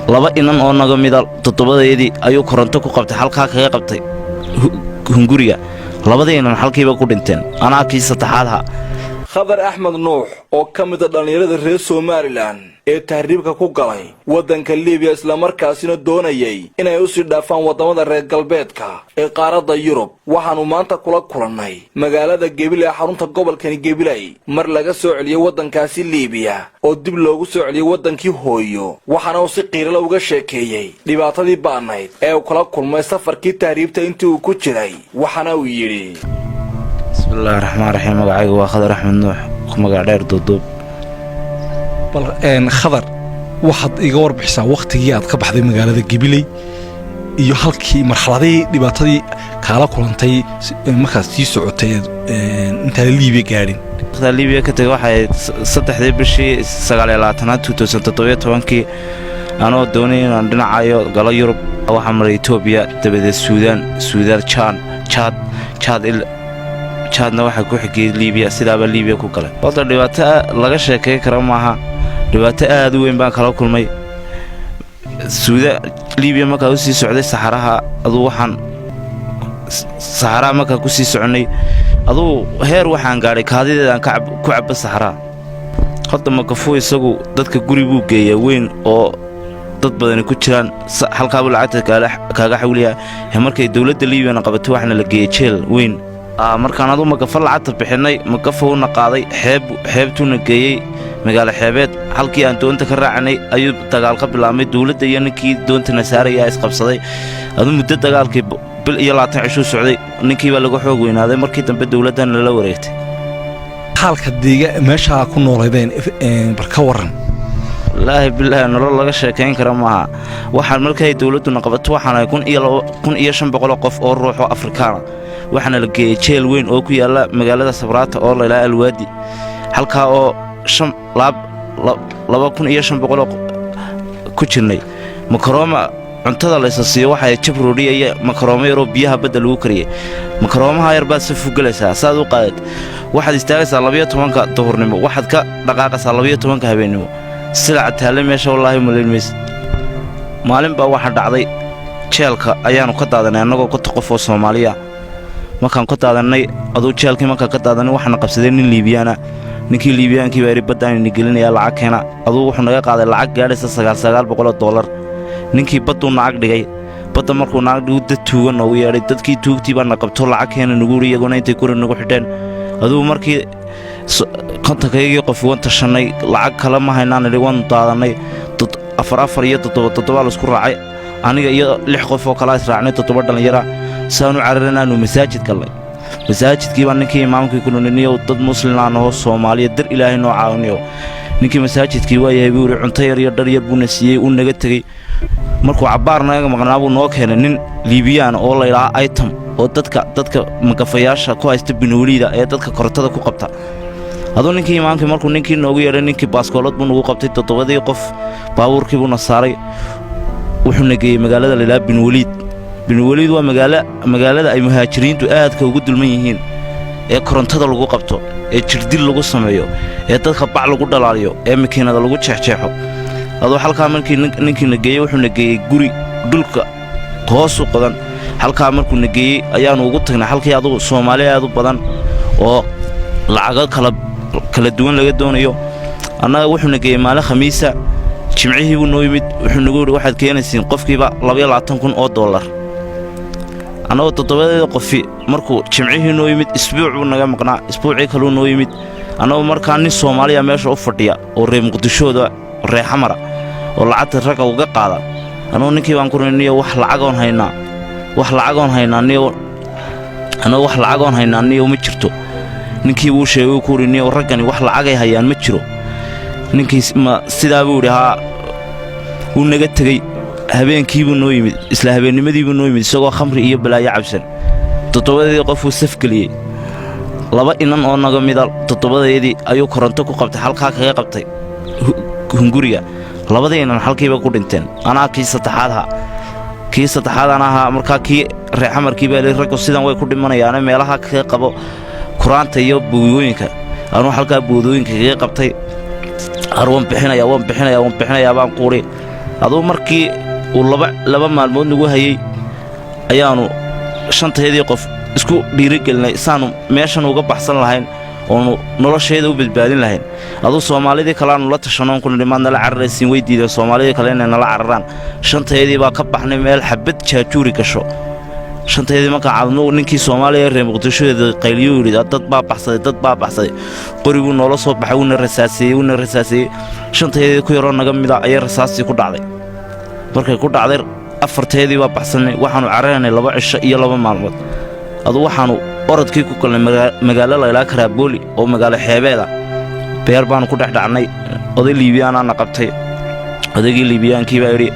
Laba inan oo naga mida toddobadeedii ayuu koronto ku qabtay, halkaa kaga qabtay hunguriga. Labadii inan halkiiba ku dhinteen, anaa kii saddexaadha. Khadar Axmed Nuux oo ka mida dhallinyarada reer Somaliland ee tahriibka ku galay waddanka Libiya, islamarkaasina doonayay inay usii dhaafaan waddamada reer galbeedka ee qaaradda Yurub, waxaannu maanta kula kulannay magaalada Gebilay ee xarunta gobolkani Gebilay, mar laga soo celiyey waddankaasi Liibiya oo dib loogu soo celiyey waddankii hooyo. Waxaana uu si qiirala uga sheekeeyey dhibaatadii ba'nayd ee uu kala kulmay safarkii tahriibta intii uu ku jiray. Waxaana uu yidhi: Bismillahi raxmaan raxiim. Magacaygu waa Khadar Axmed Nuux, ku magac dheer Duuduub. Bal Khadar, waxaad iga warbixisaa wakhtigii aad ka baxday magaalada Gabiley iyo halkii marxaladihii dhibaatadii kaala kulantay markaad sii socotay intaan Liibiya gaadhin. Liibiya ka tegay waxay 3dii bishii 29aad 2017kii, anoo doonay inaan dhinacayo galo Yurub. Waxaa maray Etoobiya, dabadeed Suudaan, Suudaan jaan Jaad, Jaad, Jaadna waxaa ku xigiyey Liibiya. Sidaabaa Liibiya ku galay. Horta dhibaato laga sheekay kara maaha, dhibaato aad u weyn baan kala kulmay. Suuda Liibiya markaa u sii socday saxaraha, aduu waxaan saxaraha markaa ku sii soconnay, aduu heer waxaan gaadhay kaadideedaan ku cabba saxaraha. Horta makafuu isagu dadka guri buu geeyaa weyn oo dad badani ku jiraan, halkaabuu lacagta kaaga xawliyaa. Markay dowladda Liibiyana qabatay, waxaana la geeyey jeel weyn. Markaan aduu makafa lacagta bixinnay, makafa uuna qaaday xeeb, xeebtuuna geeyey magaalo xeebeed. Halkii aan doonta ka raacanay ayuu dagaal ka bilaabmay. Dowladda iyo ninkii doontana saarayaa isqabsaday. Aduu muddo dagaalkii bil iyo 20 cishuu socday. Ninkii baa laga xoog weynaaday. Markii dambe dowladdana lala wareegtay. Xaalka deega meeshaa ku noolaydeen bar ka warran. Wallaahi bilaahi, nolol laga sheekayn kara maaha. Waxaan markay dowladduna qabato, waxaan ahay 1500 qof oo ruuxoo Afrikaana. Waxaana la geeyey jeel weyn oo ku yaalla magaalada Sabraata oo laylaa Alwaadi, halkaa oo 2500 ku jirnay. Makarooma cuntada laysa siiyo waxay jab roodhiya iyo makaroomo yaroo biyaha badda lagu kariyey. Makaroomaha yar baad sa fugelaysaa, saad u qaadad. Waxaad istaagaysaa 12-ka duhurnimo, waxaad ka dhaqaaqaysaa 12-ka habeennimo. Silaca taalle meesha, wallaahi malayn mayse. Maalin baa waxaa dhacday, jeelka ayaannu ka daadannay annagoo 50 qof oo Soomaaliya. Markaan ka daadannay, aduu jeelkii markaan ka daadannay, waxaana qabsaday nin Liibiyaana. Ninkii Liibiyaankii baa yidhi: "Baddaan ini gelinayaa, lacag keena." Aduu wuxuu naga qaaday lacag gaadhaysa $900. Ninkii badduu nacag dhigay. Badda markuu nacag dhigu, dad tuuga noogu yeedhay. Dadkii tuugtii baa na qabto, lacag keena nagu yidhi. Iyaguna intay guri nagu xidheen, aduu markii 50-kaygii qof wan tashannay, lacag kale ma haynaan nidhi, waannu daadannay. Afar afar iyo toddoba toddobaa laisku raacay. Aniga iyo lix qof oo kalaa israacnay, toddoba dhallinyara. Saanu cararin aanu masaajid gallay. Masaajidkii baa ninkii imaamkii ku niniyow, dad muslimaan ahoo Soomaaliya, dar Ilaahay noo caawiniyo. Ninkii masaajidkii waa yahay buu yidhi. Cunto yar iyo dhar yar buuna siiyey, uu naga tegey. Markuu cabbaar naga maqnaa buu noo keenay nin Liibiyaan oo laydhahaa Item, oo dadka magafayaasha ku haysta Binooliida ee dadka korontada ku qabta. Aduu ninkii imaamkii markuu ninkii noogu yeedhay, ninkii baaskoolad buu nagu qabtay. Toddobadii qof baabuurkii buuna saaray, wuxuuna geeyey magaalada laydhaha Binwaliid. Binwaliid waa magaalo, magaalada ay muhaajiriintu aadka ugu dulman yihiin, ee korontada lagu qabto, ee jirdil lagu sameeyo, ee dadka bac lagu dhalaaliyo, ee makiinada lagu jeexjeexo. Aduu halkaa markii ninkiina geeyey, wuxuuna geeyey guri dhulka hoosu qodan. Halkaa markuuna geeyey ayaannu ugu tagnay halkii adugu Soomaali aad u badan oo lacago kala kala duwan laga doonayo. Annaga wuxuuna geeyey maalin Khamiisa. Jimcihii buu noo yimid, wuxuu nagu yidhi: "Waxaad keenaysiin qofkiiba $22,000." Annagoo toddobadeeda qofi, markuu jimcihii noo yimid, isbuuc buu naga maqnaa. Isbuucii kaluu noo yimid. Annagoo markaa nin Soomaaliya meesha u fadhiya oo reer Muqdishooda, reer Xamara, oo lacagta ragga uga qaada. Annugu ninkii baan ku niyo, wax lacagoon haynaa, wax lacagoon haynaa niyo, annagu wax lacagoon haynaa niyo ma jirto. Ninkii buu sheegay, ku uri: "Niyo, raggani wax lacagay hayaan ma jiro." Ninkii ma sidaa buu yidhi? Haa. Wuu naga tegey. Habeenkiibuu noo yimid, isla habeennimadiibuu noo yimid, isagoo khamri iyo balaayo cabsan. Toddobadeedii qofuu safgeliyey. Laba inan oo naga mida toddobadeedii ayuu koronto ku qabtay, halkaa kaga qabtay hunguriga. Labadii inan halkiiba ku dhinteen. Anaa kii saddexaadha, kii saddexaad aan ahaa. Markaa kii reexamarkii baa lihi: "Raggu sidan way ku dhimanayaane, meelaha kaga qabo kuraanta iyo buuyooyinka." Anuu halkaa buudooyinka kaga qabtay. Har waan bixinaya, waan bixinaya, waan bixinayaa baan quuri. Aduu markii uu laba maalmood nagu hayey ayaannu shantayadii qof isku dhiirigelinay saannu meeshan uga baxsan lahayn oonu noloshayada u badbaadin lahayn. Aduu Soomaalidii kaleaannu la tashanoon ku nidhi, maad nala cararaysiin? Way diideen Soomaalidii kale inay nala cararaan. Shantayadii baa ka baxnay meel xabad jaajuuri gasho. Shantayadii markaa cadnu, ninkii Soomaaliya reer Muqdishoeeda qayliyuu, yidhi, "Dad baa baxsaday, dad baa baxsaday." Qoriguu noola soo baxay, wuuna rasaaseeyey, wuuna rasaaseeyey. Shantayadii ku yaroo naga mida ayay rasaastii ku dhacday. Markay ku dhacday, afartayadii baa baxsannay. Waxaannu cararaynay 2 cisho iyo 2 maalmood. Aduu waxaannu orodkii ku galnay magaalo laylaa Karaabooli oo magaalo xeebeeda. Beer baannu ku dhex dhacnay. Oday Liibiyaanaana qabtay. Odaygii Liibiyaankii baa yidhi,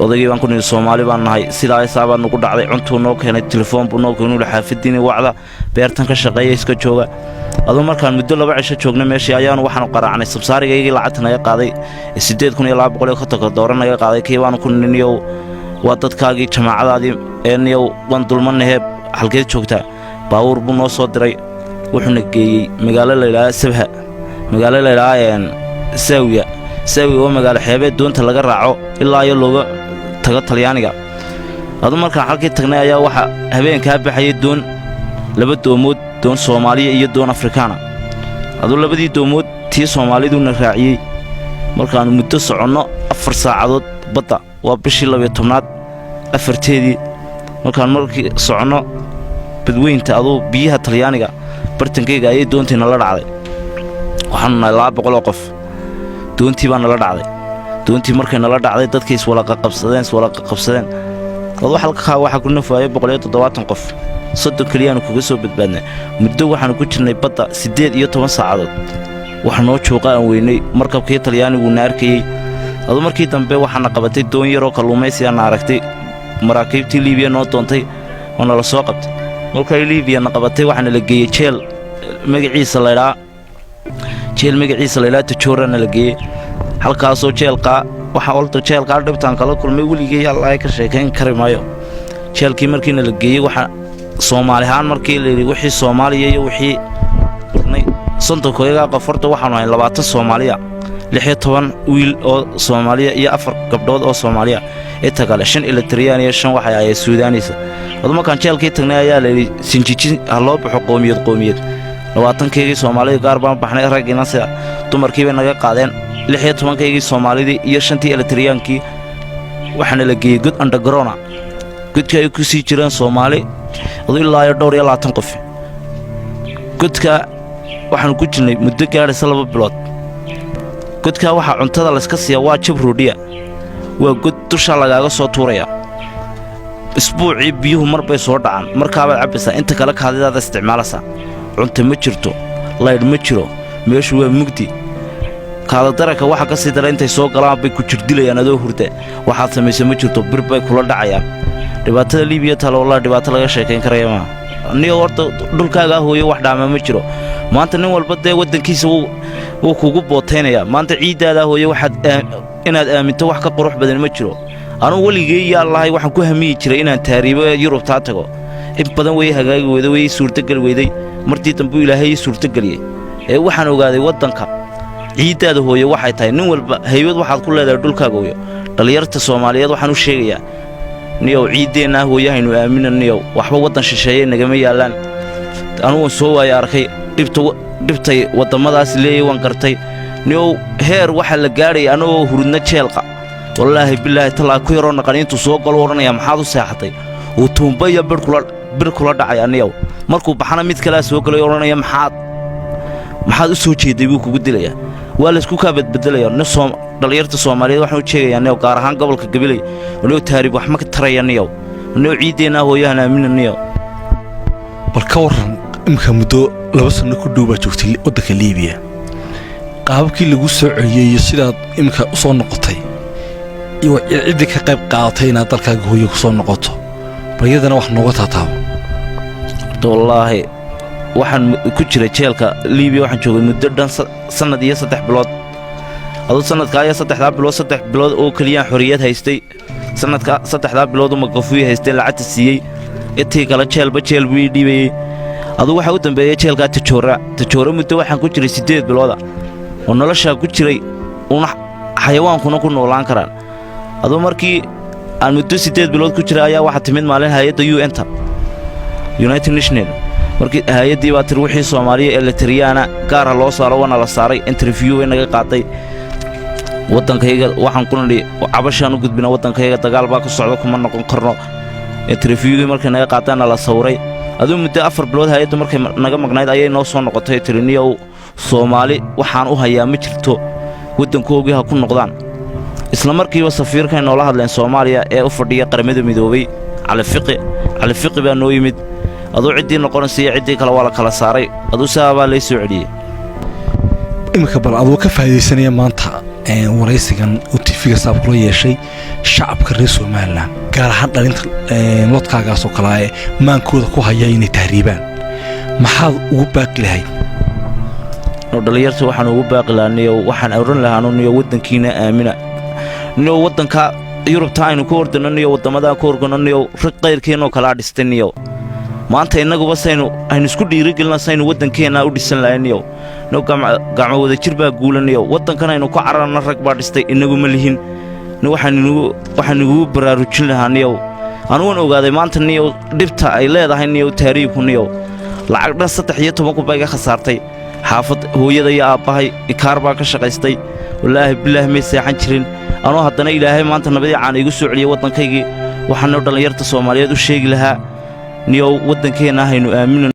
odaygii baan ku nidhi, "Soomaali baan nahay, sidaa isaabaa nugu dhacday." Cuntuu noo keenay, telefoon buu noo keenay, uli, "Xaafadiini wacda, beertan ka shaqeeya, iska jooga." Aduu markaan muddo 2 cisho joognay meeshii ayaanu waxaanu qaraacnay sabsaarigaygii lacagta naga qaaday, $8,250 naga qaaday. Kii baanu ku nidhi, "Niyow, waa dadkaagii, jamaacadaadii ee niyow, waan dulmanahee, halkeed joogtaa?" Baabuur buu noo soo diray, wuxuuna geeyey magaalo layidhaha Sabha, magaalo layidhaha Saawiya. Saawiya oo magaalo xeebeed doonta laga raaco ilaa iyo looga tago Talyaaniga. Adu markaan halkii tagnay ayaa waxaa habeenkaa baxayay doon, laba doomood, doon Soomaaliya iyo doon Afrikaana. Aduu labadii doomood tii Soomaaliduuna raaciyey. Markaannu muddo soconno 4 saacadood badda, waa bishii 12aad afarteedii, markaan markii soconno badweynta, aduu biyaha Talyaaniga bartankayga ayay doontii nala dhacday. Waxaanu nahay 200 oo qof. Doontii baa nala dhacday. Doontii markay nala dhacday, dadkii iswalaqaqabsadeen, iswalaqaqabsadeen. Aduu halkaa waxaa ku nafaayay 170 qof, 30 keliyaanu kaga soo badbaadnay. Muddo waxaannu ku jirnay badda 18 saacadood. Wax noo juuqa aan weynay. Markabkii Talyaaniguuna arkayey. Aduu markii dambe waxaana qabatay doon yaroo kalluumaysigaana aragtay maraakiibtii Liibiya noo doontay oo nala soo qabtay. Markay Liibiyana qabatay, waxaana la geeyey jeel magaciisa laydhaa, jeel magaciisa laydhaa Tajoorana la geeyey. Halkaasoo jeelkaa waxaa olta jeelkaa dhibtaan kala kulmay weligay Allahay ka sheekayn kari maayo. Jeelkii markiina la geeyey, waxaa Soomaali ahaan markii layidhi wixii Soomaaliya iyo wixii gurnay 30-koyagaa qof, horta waxaanu hayn 20 Soomaaliya, 16 wiil oo Soomaaliya iyo afar gabdhood oo Soomaaliya. Inta kale shan Eritriyaan iyo shan waxay ahayd Suudaanaysa. Adu markaan jeelkii tagnay ayaa layidhi sinjijin ha loo baxo, qoomiyad qoomiyad. 20-kaygii Soomaalida gaar baan baxnay, raggiina sida dumarkii bay naga qaadeen. 16-kaygii Soomaalidii iyo shantii Eritriyaankii waxaana la geeyey god underground, godka ay ku sii jireen Soomaali adu ilaa iyo dhowr iyo labaatan qof. Godka waxaanu ku jirnay muddo gaadhaysa 2 bilood. Godkaa waxaa cuntada layska siiyaa waa jab roodhiya. Waa god dushaa lagaaga soo tuuraya. Isbuucii biyuhu mar bay soo dhacaan, markaabaad cabbaysaa, inta kale kaadidaada isticmaalaysaa. Cunto ma jirto, laydh ma jiro, meeshu waa mugdi. Kaadadararka waxa ka sii dara, intay soo galaan bay ku jirdilayaan adoo hurda. Waxaad samaysa ma jirto, bir bay kula dhacayaan. Dhibaatada Liibiya tale, wallahi, dhibaato laga sheekayn karaya maaha. Niyo, horta dhulkaagaa hooyo wax dhaama ma jiro. Maanta nin walba dee waddankiisa wuu kugu bootaynayaa. Maanta ciiddaadaa hooye waxaad inaad aaminto wax ka qurux badan ma jiro. Anugu weligay yaa lahay waxaan ku hamiyi jiray inaan taariibo ee Yurubtaa tago. In badan way hagaagi weyday, way suurtogeli weyday. Martii dambuu Ilaahay ii suurtogeliyey ee waxaan ogaaday waddanka ciiddaada hooye waxay tahay. Nin walba haybad waxaad ku leedahay dhulkaaga hooyo. Dhallinyarta Soomaaliyeed waxaan u sheegayaa, niyow, ciiddeennaa hooyahaynu aamina. Niyow, waxba waddan shisheeye nagama yaallaan. Anugu soo waaya arkay dhibta, dhibtay waddamadaas leeyay waan gartay. Niyow, heer waxaa la gaadhaya annagoo hurudna jeelqa, wallaahi bilaahi tallaa, ku yaroo naqan intuu soo galo odhanaya, "Maxaad u seexatay?" Uu tuumba iyo bir kula dhacaya. Niyow, markuu baxana mid kalea soo galay, odhanaya, Maxaad u soo jeeday?" buu kugu dilayaa. Waa laysku kaa badbedelaya. Nin dhallinyarta Soomaaliyeed waxaan u sheegayaa, niyow, gaar ahaan gobolka Gabiley, niyow, taariib wax ma taraya. Niyow, niyow, ciiddeenna hooyahan aamina, niyow. Bal ka warran, iminka muddo 2 sanno ku dhow baa joogtay waddanka Liibiya. Qaababkii lagu soo celiyey iyo sidaad iminka u soo noqotay iyo ciddii ka qayb qaadatay inaad dalkaaga hooyo ku soo noqoto, bal iyadana wax nooga taataabo. Horta wallaahi waxaan ku jiray jeelka Liibiya, waxaan joogay muddo dhan sannad iyo 3 bilood. Aduu sannadkaa iyo saddexdaa bilood, 3 bilood oo keliyaan xorriyad haystay. Sannadka saddexdaa bilood uma gafuyi haystay, lacagta siiyey. Intii kale jeelba jeel buu ii dhiibayey. Aduu waxaa u dambeeyey jeelkaa Tajoora. Tajoora muddo waxaan ku jiray 8 bilooda oo noloshaa ku jiray una xayawaankuna ku noolaan karaan. Aduu markii aan muddo 8 bilood ku jira ayaa waxaa timid maalin hay-adda UN-ta, United National. Markii hay-addii baa tiri wixii Soomaaliya ee Eritriyaana gaarha loo saaro, waana la saaray. Interview way naga qaaday. Waddankayga waxaan ku nidhi, cabashaan u gudbina, waddankayaga dagaal baa ka socda, kuma noqon karno. Interviewgii markay naga qaadaanna la sawiray. Aduu muddo 4 bilood hay-addu markay naga maqnayd ayay noo soo noqotay, tiri: "Niyow, Soomaali waxaan u hayaa ma jirto, waddankoogii ha ku noqdaan." Isla markiiba safiirkay noola hadleen Soomaaliya ee u fadhiya Qaramada Midoobay, Cali Fiqi. Cali Fiqi baa noo yimid. Aduu ciddii noqonaysa iyo ciddii kale waa la kala saaray. Aduu sidaa baa lay soo celiyey. Iminka bal aduu ka faa'iidaysanaya maanta waraysigan uu TV-ga Saab kula yeeshay, shacabka reer Somaliland, gaar ahaan dhalinta lodkaagaasoo kalaa ee maankooda ku haya inay tahriibaan, maxaad ugu baaqi lahayd? Dhallinyarta waxaan ugu baaqi lahaa, niyow, waxaan odhan lahaa, niyo, waddankiina aamina. Niyow, waddanka Yurubta aynu ku ordano, niyo, waddammadaan ku organo, niyow, rag qayrkeennoo kalaa dhistay. Niyow, maanta innaguba saynu aynu isku dhiirigelina saynu waddankeennaa u dhisan lahay. Niyow, no gacmo wadajir baa guulanayow. Waddankan aynu ku cararna rag baa dhistay, innagu ma lihin. Waxaan igugu baraarujin lahaa, niyow, anuguan ogaaday maanta, niyow, dhibta ay leedahay, niyow, tahriibku. Niyow, lacag dhan 13,000 baa iga khasaartay. Xaafad hooyada iyo aabbahay ikaar baa ka shaqaystay. Wallaahi bilaahi, may seexan jirin. Anuu haddana Ilaahay maanta nabadii caana igu soo celiyey waddankaygii. Waxaanoo dhallinyarta Soomaaliyeed u sheegi lahaa, niyow, waddankeenna haynu aamina.